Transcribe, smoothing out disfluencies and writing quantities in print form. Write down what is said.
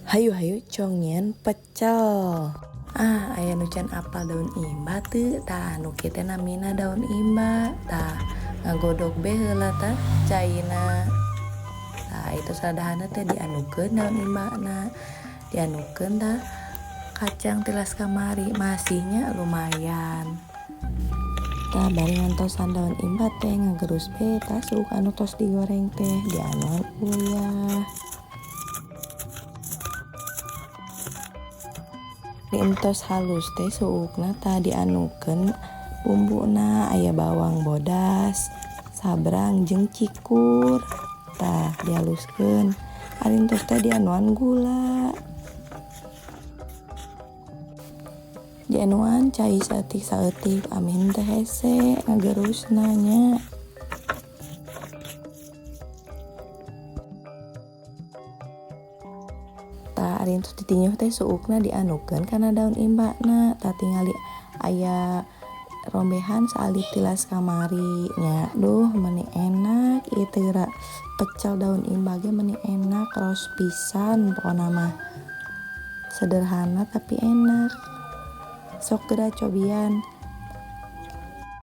Hayu hayu congyen pecel. Ah, aya nu can apal daun imba teu? Tah, nu kieu teh namina daun imba. Tah, ngagodog be heula tah caina. Tah, itu sadahana teh dianukeun daun imbana. Dianukeun tah kacang tilas kamari, masihnya lumayan. Tah, bari ngantosan daun imba teh ngagerus be tah suuk anu tos digoreng teh dianuan uyah. Entos halus teh suukna tah dianukeun bumbuna, aya bawang bodas, sabrang jeung cikur. Tah, dihaluskeun. Ari entos teh dianuan gula. Dianuan cai saeutik-saeutik amin teh hese ngagerusna nya. Tah, ari entos ditinjuh teh suukna dianukeun kana daun imbana. Tah, tingali aya rombehan saalit tilas kamari nya. Duh, meuni enak ieu teh geura pecel daun imba ge meuni enak, raos pisan pokona mah. Sederhana tapi enak. Sok geura cobian.